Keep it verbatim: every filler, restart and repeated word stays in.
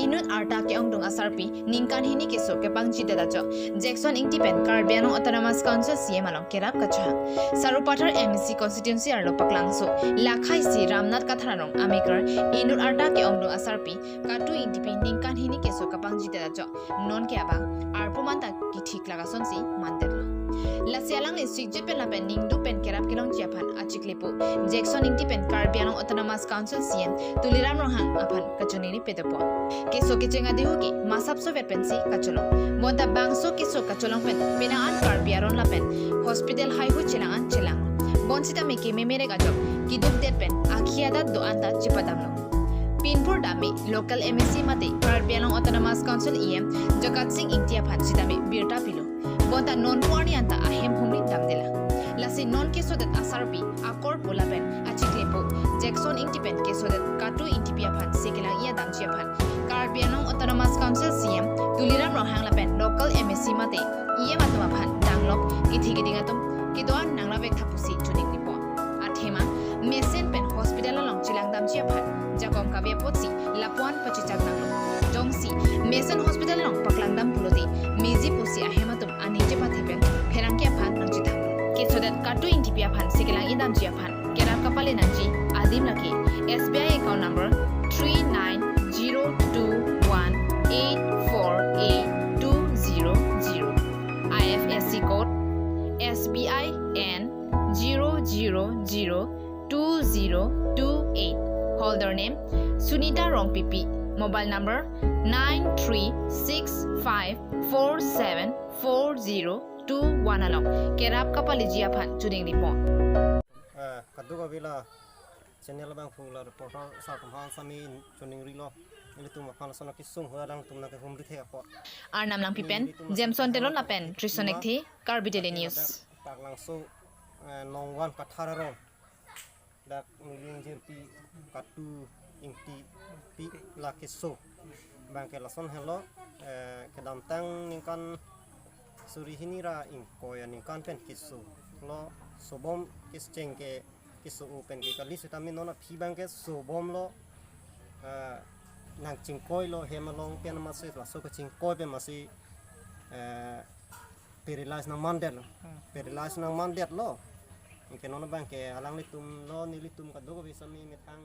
Inut arta ke-ongdung asarpi ningkan hini keso kepangchitedetjok Jackson Ingti pen Karbi Anglong Autonomous Council C M along kerap kachohang. Sarupathar M A C constituency arlo paklangso lakhai si Ramnath Kathar arong amekar inut arta ke-ongdung asarpi Katu Ingtipi ningkan hini keso kepangchitedetjok. Non ke abang arpu manta kethik lak asonsi mandetlo. Lasi alangli sikjut pen lapen ningduk pen kerap kelongji aphan achiklepo Jackson Ingti pen Karbi Anglong Autonomous Council C M Tuliram Ronghang aphan kachiningri pedopo. Keso kecheng adihu ke masap sovet pensi kacholong. Bonta bangso keso kacholong pen penang an Karbi aron lapen hospital haihui chelang an chelang. Bonsitame kememerek ajok kedukdet pen akhi adat do-an ta chepadamlo. Pinpur dame local M A C mate Karbi Anglong Autonomous Council E M Jagat Sing Ingti aphan sitame birta pilo. Bonta non puarni anta ahem humri damdela. Lasi non kesodet asarpi akorpo lapen achiklepo Jackson Ingti pen kesodet Katu Ingtipi aphan sekelang-i adamji aphan Karbi Anglong Autonomous Council C M Tuliram Ronghang lapen local M A C mate E M atum aphan danglok kethe keding atum kedo-an nanglavek tha pusi chiningripo. Athema mesen pen hospital along chelang damji aphan jakong kave apotsi lapuan pachechak nanglo. Jongsi mesen hospital along paklang dam pulote meji pusi ahem atum aning chepathe pen pherangke aphan nangchethanlo. Kesodet Katu Ingtipi aphan sekelang-i damji aphan kerap kapale nangji adim lake S B I account number three nine zero two one eight four eight two zero zero, I F S C code S B I N zero zero zero two zero two eight. Holder name Sunita Rongpipi. Mobile number nine three six five four seven four zero two one along kerap kapaleji aphan chiningripo. Eh, kadokave la channel abangphu la reporter sar atum aphan sami chiningrilo. Ilitum aphan lason akesung ahut alangtum nangkehumri thek apot. Arnam Langpi pen Jameson Teron lapen Trison Ekthe, Karbi Daily News. Paklangso, eh, Nongvan Kathar arong dak neli ingjirpi Katu Ingtipi la keso abangke lason helo, eh, kedamtang ningkan suri hini ra ingkoi aningkan pen keso lo, sobom kecheng ke keso-o pen ke kali sitame non aphi abangke sobomlo, eh, nangchingkoilo, hem along pen amatsi laso kachingkoi pen amatsi, eh, paralyze nangmandetlo. Hmm. Paralyze nangmandetlo. Anke non abangke alanglitum lo nelitum kadokave sami methang